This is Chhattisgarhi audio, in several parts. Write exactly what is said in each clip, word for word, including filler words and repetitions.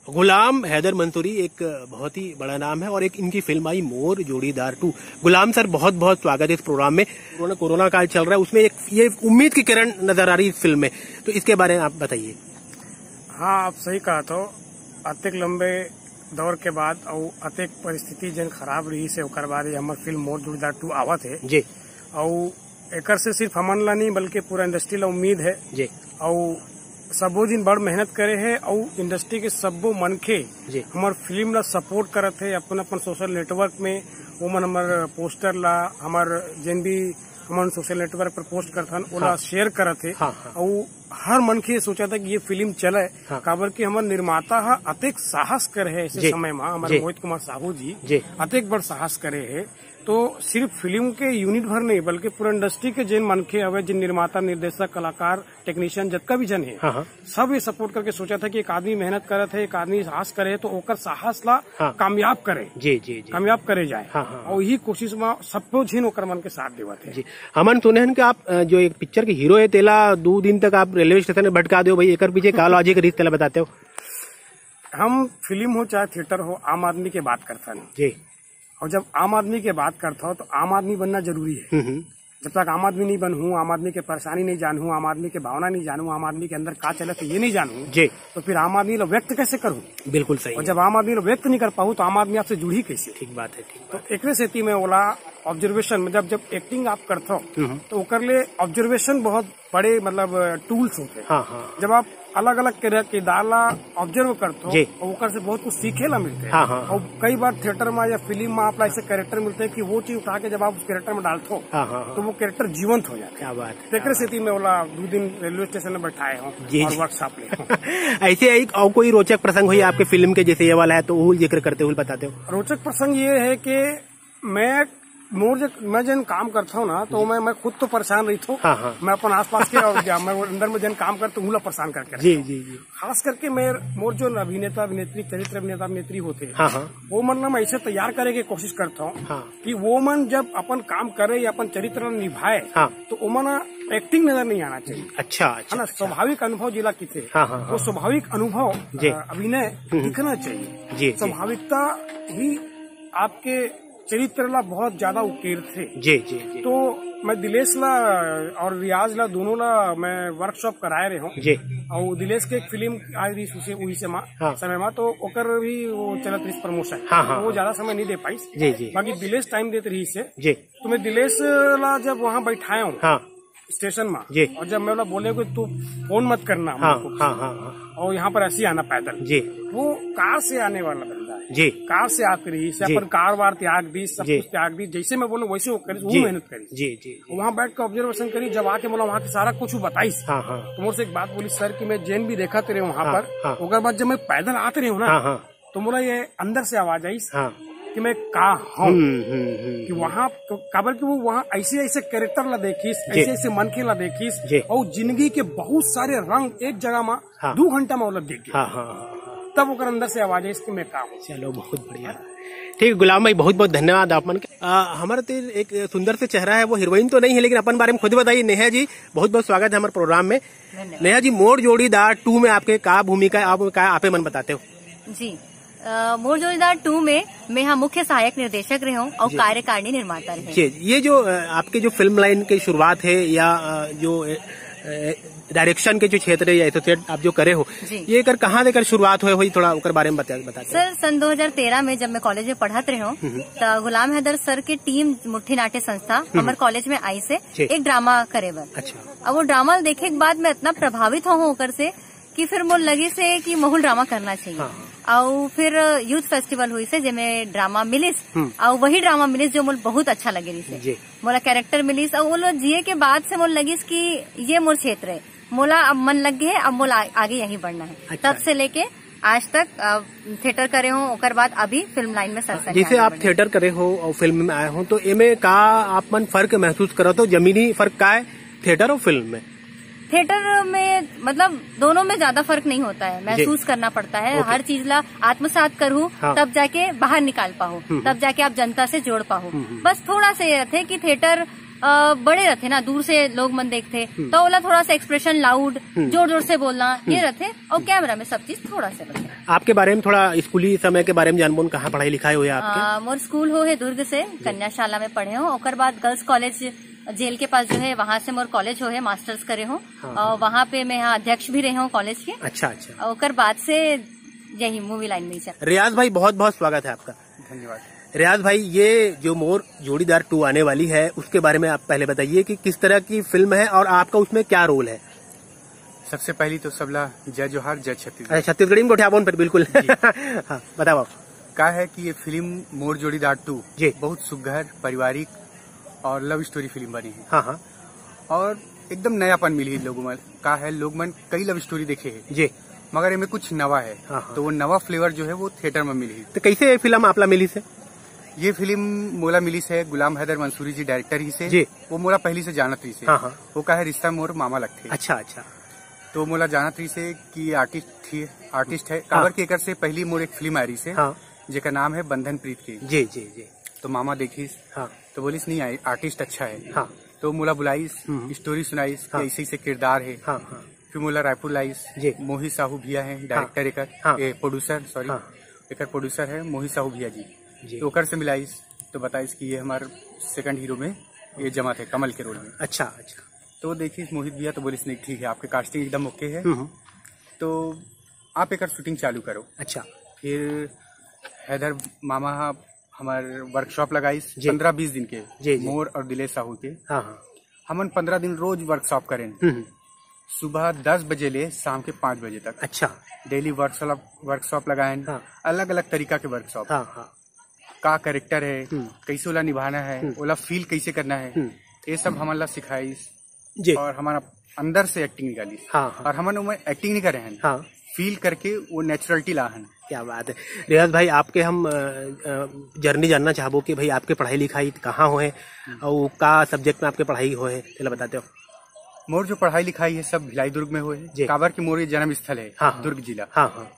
गुलाम हैदर मंसूरी एक बहुत ही बड़ा नाम है और एक इनकी फिल्म आई मोर जोड़ीदार टू। गुलाम सर, बहुत बहुत स्वागत है इस प्रोग्राम में। कोरोना, कोरोना काल चल रहा है, उसमें एक ये उम्मीद की किरण नजर आ रही है इस फिल्म में, तो इसके बारे में आप बताइए। हाँ, आप सही कहा। तो अतेक लंबे दौर के बाद और अतेक परिस्थिति जन खराब रही से ओकर बाद ये हमर फिल्म मोर जोड़ीदार टू आवत है। जी। और एकर से सिर्फ हमन ला नहीं बल्कि पूरा इंडस्ट्री ला उम्मीद है। जी। और सबो दिन बड़ मेहनत करे है और इंडस्ट्री के सबो मनखे जी। हमर फिल्म ला सपोर्ट करत है अपन अपन सोशल नेटवर्क में। ओमन हमर पोस्टर ला, हमर जेन भी हमन सोशल नेटवर्क पर पोस्ट करथन ओला हाँ। शेयर करत है। हाँ, हाँ। और हर मनखे ये सोचा था कि ये फिल्म चले। हाँ। काबर कि हमर निर्माता हा अतेक साहस करे है ऐसे जी। समय में हमर जी। मोहित कुमार साहू जी जी। अतेक बड़ साहस करे है। तो सिर्फ फिल्म के यूनिट भर नहीं बल्कि पूरा इंडस्ट्री के जिन मनखे हवे, जिन निर्माता, निर्देशक, कलाकार, टेक्नीशियन, जतका भी जन है, हाँ, हाँ। सब ये सपोर्ट करके सोचा था कि एक आदमी मेहनत करत है, एक आदमी साहस करे है, तो ओकर साहस ला हाँ। कामयाब करे, जी, जी, जी। कामयाब करे जाए। हाँ, हाँ। और यही कोशिश में सबो झिन ओकर मन के साथ देवत है। जी। हमन सुने हन कि आप, अ, जो एक पिक्चर के हीरो है, तेला दो दिन तक आप रेलवे स्टेशन में भटका दो भाई, एकर पीछे का लॉजिक रही, तेला बताते हो? हम फिल्म हो चाहे थिएटर हो, आम आदमी के बात करता नहीं। जी। और जब आम आदमी के बात करता हो तो आम आदमी बनना जरूरी है। हम्म, हम्म। जब तक आम आदमी नहीं बनहूँ, आम आदमी के परेशानी नहीं जानहूँ, आम आदमी के भावना नहीं जानहूँ, आम आदमी के अंदर का चलत है ये नहीं जानहूँ, जी। तो फिर आम आदमी ला व्यक्त कैसे करूँ? बिल्कुल सही और है। जब आम आदमी ला व्यक्त नहीं कर पाहूँ तो आम आदमी आपसे जुड़ी कैसे? ठीक बात है, ठीक तो बात है। एकरे सेती में ओला ऑब्जर्वेशन, मतलब जब एक्टिंग आप करथो हम्म। तो ओकर ले ऑब्जर्वेशन बहुत बड़े, मतलब, टूल्स होते हैं। हाँ, हाँ। जब आप अलग अलग तरह के दाला ऑब्जर्व करथो जी। और ओकर से बहुत कुछ सीखे ला मिलते हैं। हाँ, हाँ, हाँ। और कई बार थिएटर में या फिल्म में आप ला ऐसे कैरेक्टर मिलते हैं कि वो चीज उठा के जब आप उस कैरेक्टर में डालथो हाँ, हाँ, हाँ। तो वो कैरेक्टर जीवंत हो जाता है। क्या बात है, तो एकरे सेती में ओला दो दिन रेलवे स्टेशन में बैठाए हो जी, और जी। वर्कशॉप ले हो। ऐसे एक और कोई रोचक प्रसंग हुई आपके फिल्म के, जैसे ये वाला है, तो वो जिक्र करते हुए बताते हो। रोचक प्रसंग ये है कि मैं मोर जे मैं जन काम करता हूँ ना तो मैं मैं खुद तो परेशान रही थो। हाँ, हाँ। मैं अपन आसपास के और जा- मैं वो अंदर में जन काम करता हूँ उला परेशान करके जी, रखता हूँ। जी, जी। खास करके मैं मोर जो अभिनेता अभिनेत्री, चरित्र अभिनेता अभिनेत्री होते हैं, हाँ, हाँ। वो मन ला मैं ऐसे तैयार करे के कोशिश करता हूँ हाँ। कि वो मन जब अपन काम करे या अपन चरित्र ला निभाए हाँ। तो वो मन एक्टिंग नजर नहीं आना चाहिए। अच्छा, अच्छा, है ना, अच्छा। स्वाभाविक अनुभव जिला किथे, हाँ, हाँ, हाँ। वो स्वाभाविक अनुभव जी। अ, अभिनय हम्म। दिखना चाहिए। जी, जी। स्वाभाविकता ही आपके चरित्र ला बहुत ज्यादा उकेरथे। जी, जी, जी। तो मैं दिलेश ला और रियाज ला दोनों ला मैं वर्कशॉप कराए रहे हूँ। जी। और दिलेश के एक फिल्म आई रही उसे उही से मा, हाँ। समय मा तो ओकर भी वो चलत रही प्रमोशन। हाँ, हाँ, वो हाँ। ज्यादा समय नहीं दे पाइस। जी, जी। बाकी दिलेश टाइम देते रही से। जी। तो मैं दिलेश ला जब वहाँ बैठाया हूँ हाँ। स्टेशन में, जी। और जब मैं बोला बोले कि तू फोन मत करना हाँ, हमको, हाँ, हाँ, हाँ। और यहाँ पर ऐसे ही आना पैदल। जी। वो कार से आने वाला बंदा है। जी। कार से आती रही से जी। अपन कार वार त्याग दी, सब जी। कुछ त्याग दी, जैसे मैं बोलूँ वैसे वो करे, वो जी। मेहनत करी। जी, जी। वहाँ बैठ के ऑब्जर्वेशन करी, जब आके बोला वहाँ के सारा कुछ बताइस। हाँ, हाँ। तो मोर से एक बात बोली सर कि मैं जेन भी देखा तेरे वहाँ हाँ, पर, हाँ। ओकर बाद जब मैं पैदल आते रहे हूँ ना, हाँ, हाँ। तो मोला ये अंदर से आवाज आइस हाँ। कि मैं का हूँ, हम्म, हम्म, हम्म, कि हम्म। वहाँ तो काबर कि वो वहाँ ऐसे ऐसे कैरेक्टर ला देखिस, जी। ऐसे ऐसे मनखे ला देखिस, जी। और जिंदगी के बहुत सारे रंग एक जगह में हाँ। दो घंटा में ओला देख गया। हाँ, हाँ, हाँ। तब ओकर अंदर से आवाज आइस कि मैं का हूँ। चलो, बहुत बढ़िया। ठीक, गुलाम भाई, बहुत बहुत धन्यवाद आप मन के। आ, हमारे तीर एक सुंदर से चेहरा है, वो हीरोइन तो नहीं है, लेकिन अपन बारे में खुद बताइए। नेहा जी, बहुत बहुत स्वागत है हमारे प्रोग्राम में। धन्यवाद। नेहा जी, मोर जोड़ीदार टू में आपके का भूमिका है, आप का आपे मन बताते हो? जी, अ, मोर जोड़ीदार टू में मैं हा मुख्य सहायक निर्देशक रहे हूँ और जी। कार्यकारिणी निर्माता रहे। जी, ये जो अ, आपके जो फिल्म लाइन की शुरुआत है या अ, जो डायरेक्शन के जो क्षेत्र है या एसोसिएट आप जो करे हो, जी। ये कर कहाँ लेकर शुरुआत हुई, हुई थोड़ा ओकर बारे में बता बताते। सर, सन दो हज़ार तेरह में जब मैं कॉलेज में पढ़त रहे हूँ, तो गुलाम हैदर सर के टीम मुट्ठी नाट्य संस्था हमारे कॉलेज में आई से जी। एक ड्रामा करे बर। अच्छा। अब वो ड्रामा देखे के बाद मैं इतना प्रभावित हो हूँ ओकर से कि फिर मोर लगी से कि महू ल ड्रामा करना चाहिए। हाँ। और फिर यूथ फेस्टिवल हुई से जेमे ड्रामा मिलिस, हम्म। और वही ड्रामा मिलिस जो मोर बहुत अच्छा लगे रही से। जी। मोला कैरेक्टर मिलिस और वो लोग जिए के बाद से मोर लगिस कि ये मोर क्षेत्र है, मोला अब मन लग गए है, अब मोला आ-, आगे यही बढ़ना है। अच्छा। तब से लेके आज तक अ, थिएटर करे हूँ, ओकर बाद अभी फिल्म लाइन में सर सर जैसे आप थिएटर करे हो और फिल्म में आए हो, तो एमे का आप मन फर्क महसूस करत हो? जमीनी फर्क का है थिएटर और फिल्म में? थिएटर में मतलब दोनों में ज्यादा फर्क नहीं होता है, महसूस करना पड़ता है। ओके। हर चीज ला आत्मसात करूँ, हाँ। तब जाके बाहर निकाल पाऊँ, हम्म। तब जाके आप जनता से जोड़ पाऊँ। हम्म, हम्म। बस थोड़ा सा ये रहते कि थिएटर अ, बड़े रथे ना, दूर से लोग मन देखथे, हम्म। तो ओला थोड़ा सा एक्सप्रेशन लाउड, हम्म। जोर जोर से बोलना, ये हम्म। रथे, और कैमरा में सब चीज थोड़ा सा रथे। आपके बारे में थोड़ा, स्कूली समय के बारे में जानबो न, कहाँ पढ़ाई लिखाई होय आपके? अ, मोर स्कूल होहे दुर्ग से, कन्या शाला में पढ़े हों, ओकर बाद गर्ल्स कॉलेज जेल के पास जो है, वहाँ से मोर कॉलेज होहे, मास्टर्स करे हों, हाँ। और वहाँ पे मैं यहाँ अध्यक्ष भी रहे हों कॉलेज के। अच्छा, अच्छा। और ओकर बाद से यही मूवी लाइन में ही चल। रियाज भाई, बहुत बहुत स्वागत है आपका। धन्यवाद। रियाज भाई, ये जो मोर जोड़ीदार टू आने वाली है, उसके बारे में आप पहले बताइए कि किस तरह की फिल्म है और आपका उसमें क्या रोल है? सबसे पहली तो सबला जय जोहार, जय छत्तीसगढ़। अच्छा, छत्तीसगढ़ी में गोठियाबो न फिर, बिल्कुल। जी। हाँ, बताओ आप। का है कि ये फिल्म मोर जोड़ीदार टू जी। बहुत सुघर, पारिवारिक और लव स्टोरी फिल्म बनी है। हाँ, हाँ। और एकदम नयापन मिली लोगों में। का है, लोग मन कई लव स्टोरी देखे हैं, जी। मगर एमे कुछ नवा है। हाँ, हाँ। तो वो नवा फ्लेवर जो है, वो थिएटर में मिली। तो कैसे ये फिल्म आपला मिली से? ये फिल्म मोला मिली से गुलाम हैदर मंसूरी जी डायरेक्टर ही से। जी। वो मोला पहली से जानत रही से। हाँ, हाँ। वो का है, रिश्ता मोर मामा लगथे। अच्छा, अच्छा। तो मोला जानत रही से कि आर्टिस्ट ही, आर्टिस्ट है। हाँ। काबर के एकर से पहली मोर एक फिल्म आ रही से, हाँ। जेकर नाम है बंधन प्रीत के। जी, जी, जी। तो मामा देखिस, हाँ। तो बोलिस, "नहीं, आई-, आर्टिस्ट अच्छा है।" हाँ। तो मोला बुलाइस, हम्म। स्टोरी सुनाइस कि हाँ। ऐसे, ऐसे किरदार है। हाँ, हाँ। फिर मोला रायपुर लाइस, जी। मोहित साहू भैया हैं, हाँ। डायरेक्टर एकर, हाँ। ए, प्रोड्यूसर, सॉरी, हाँ। एकर प्रोड्यूसर है मोहित साहू भैया जी। जी। तो ओकर से मिलाइस, तो बताइस कि ये हमार सेकंड हीरो में ये जमा थे कमल के रोल में। अच्छा, अच्छा। तो देखिस मोहित भैया, तो बोलिस, "नहीं, ठीक है, आपके कास्टिंग एकदम ओके है।" हम्म। तो आप एकर शूटिंग चालू करो। अच्छा। फिर हैदर मामा हा हमार वर्कशॉप लगाइस जी। पन्द्रह बीस दिन के, जी, जी। मोर और दिलेश साहू के। हाँ, हाँ। हमन पन्द्रह दिन रोज वर्कशॉप करेन। हम्म, हम्म। सुबह दस बजे ले शाम के पाँच बजे तक। अच्छा। डेली वर्कशॉप, वर्कशॉप लगाएन। हाँ। अलग-अलग तरीका के वर्कशॉप। हाँ, हाँ। का कैरेक्टर है, हम्म। कैसे ओला निभाना है, हम्म। ओला फील कैसे करना है, हम्म। ये सब हमन ला सिखाइस। जी। और हमारा अंदर से एक्टिंग निकालिस। हाँ, हाँ। और हमन ओमे एक्टिंग नहीं करे हन। हाँ। फील करके वो नेचुरलिटी ला हन। क्या बात है। रियाज भाई, आपके हम, अ, अ, जर्नी जानना चाहबो कि भाई, आपके पढ़ाई लिखाई कहाँ होहे हम्म। और का सब्जेक्ट में आपके पढ़ाई होहे, तेला बताते हो? मोर जो पढ़ाई लिखाई है, सब भिलाई दुर्ग में होहे। जी। काबर के मोर ये जन्म स्थल है, हाँ, हाँ। दुर्ग जिला। हाँ, हाँ।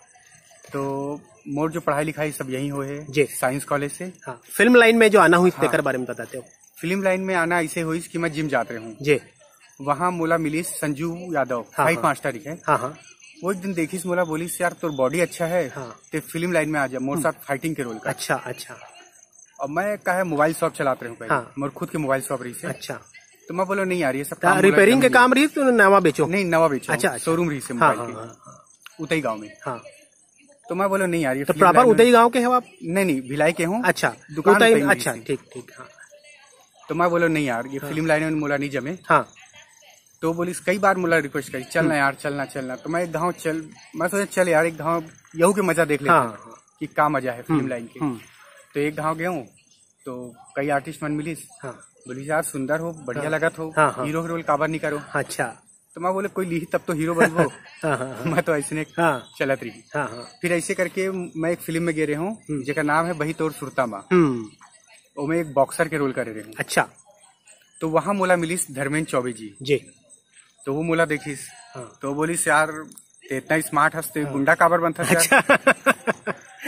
तो मोर जो पढ़ाई लिखाई सब यहीं होहे, जी। साइंस कॉलेज से। हाँ। फिल्म लाइन में जो आना हुई, हाँ। तेकर बारे में बताते हो? फिल्म लाइन में आना ऐसे होइस कि मैं जिम जात रहे हूँ। जी। वहाँ मोला मिलिस संजू यादव, हाँ, फाइट हाँ। मास्टर ही है। हाँ, हाँ। वो एक दिन देखिस मोला, बोलिस, "यार, तोर बॉडी अच्छा है, हाँ। ते फिल्म लाइन में आ जा, मोर हम्म। साथ फाइटिंग के रोल कर।" अच्छा, अच्छा। और मैं का है मोबाइल शॉप चलात रहे हूँ पहले, हाँ। मोर खुद के मोबाइल शॉप रही से। अच्छा। तो मैं बोलो, "नहीं यार, ये सब तो काम मोला रिपेयरिंग एकदम के नहीं।" काम रही तो नवा बेचो? नहीं, नवा बेचो। अच्छा, अच्छा। शोरूम रही से हाँ, मोबाइल हाँ, के। हाँ, हाँ। उतई गांव में। हाँ। तो मैं बोलो, "नहीं यार, ये तो फिल्म प्रॉपर लाइन में।" उतई गांव के हो आप? नहीं, नहीं, भिलाई के हूँ। अच्छा, दुकान उतई उतई में में, अच्छा, रही से। ठीक, ठीक, हाँ। तो मैं बोलो, "नहीं यार, ये हाँ। फिल्म लाइन में मोला नहीं जमे।" हाँ। तो बोलिस, कई बार मोला रिक्वेस्ट करी, "चल ना हम्म। यार, चल ना, चल ना।" तो मैं एक गाँव चल, मैं सोचा, "चल यार, एक गाँव यहू के मजा देख लेते हाँ। हैं कि का मजा है फिल्म हम्म, लाइन के।" हम्म। तो एक गाँव गए हूँ, तो कई आर्टिस्ट मन मिलिस। हाँ। बोलिस, "यार, सुंदर हो, बढ़िया हाँ। लगत हो, हाँ, हाँ। हीरो के रोल काबर नहीं करो?" अच्छा। तो मैं बोले, "कोई लिही तब तो हीरो बनबो।" हाँ, हाँ, हाँ। मैं तो ऐसे ने हाँ। चलत रही। हाँ, हाँ। फिर ऐसे करके मैं एक फिल्म में गे रहे हूँ, हम्म। जेकर नाम है बही तोर सुरता मा। हम्म। ओमे एक बॉक्सर के रोल करे रहे हूँ। अच्छा। तो वहाँ मोला मिलिस धर्मेंद्र चौबे जी। जी। तो वो मोला देखिस। हाँ। तो बोलिस, "यार, ते इतना स्मार्ट हस, ते हाँ। गुंडा काबर बनथस यार?" अच्छा।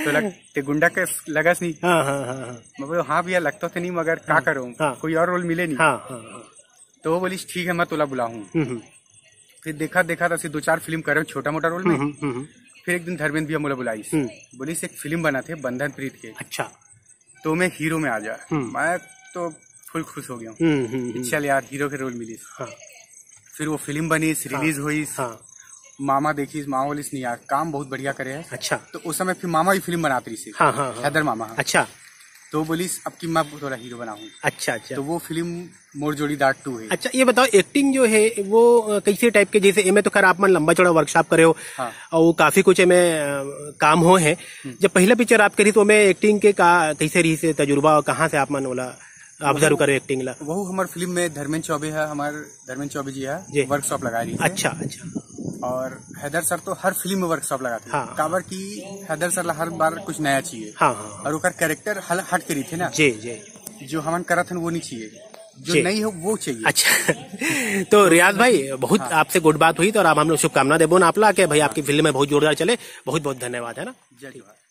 तो लग, "ते गुंडा के लगस नहीं।" हाँ, हाँ, हाँ, हाँ। मैं बोलो, "हाँ भैया, लगता तो नहीं, मगर का हाँ। करूँ? हाँ। कोई और रोल मिले नहीं।" हाँ, हाँ, हाँ। तो वो बोलिस, "ठीक है, मैं तोला बुलाहूँ।" हम्म, हम्म। फिर देखा, देखा तो ऐसे दो चार फिल्म करे हूँ, छोटा मोटा रोल में। हम्म, हम्म, हम्म। फिर एक दिन धर्मेंद्र भैया मोला बुलाइस। हम्म। बोलिस, "एक फिल्म बना थे बंधन प्रीत के।" अच्छा। तो मैं हीरो में आ जा। हम्म। मैं तो फुल खुश हो गया हूँ। हम्म, हम्म, हम्म। चल यार, हीरो के रोल मिलिस। हाँ। फिर वो फिल्म बनिस, हाँ। रिलीज होइस। हाँ। मामा देखिस, मामा बोलिस, "नहीं यार, काम बहुत बढ़िया करे है।" अच्छा। तो उस समय फिर मामा भी फिल्म बनात रही से। हाँ, हाँ, हाँ। हैदर मामा। अच्छा। तो बोलिस, "अब की मैं थोड़ा हीरो बनाऊँ।" अच्छा, अच्छा। तो वो फिल्म मोर जोड़ीदार टू है। अच्छा, ये बताओ, एक्टिंग जो है, वो, अ, कैसे टाइप के, जैसे एमे तो खैर आप मन लंबा चौड़ा वर्कशॉप करे हो, हाँ। और वो काफी कुछ एमे, अ, काम हो है। हम्म। जब पहला पिक्चर आप करी, तो ओमे एक्टिंग के का, कैसे रही से तजुर्बा, और कहाँ से आप मन ओला ऑब्जर्व वहू, करे एक्टिंग ला? वहू हमार फिल्म में धर्मेंद्र चौबे है, हमार धर्मेंद्र चौबे जी है, जी। वर्कशॉप लगा रही है। अच्छा, अच्छा। और हैदर सर तो हर फिल्म में वर्कशॉप लगाते हैं। हाँ। काबर की हैदर सर ला हर बार कुछ नया चाहिए। हाँ, हाँ, हाँ। और ओकर कैरेक्टर हल-, हट के रही थे ना। जी, जी। जो हमन करत हन, वो नहीं चाहिए, जो जी। नहीं हो, वो चाहिए। अच्छा। तो रियाज भाई, बहुत हाँ। आपसे गुड बात हुई, तो और आप हम लोग शुभकामना देबो ना आप ला के भाई, हाँ। आपकी फिल्म में बहुत जोरदार चले। बहुत बहुत धन्यवाद, है ना? जय जोहार।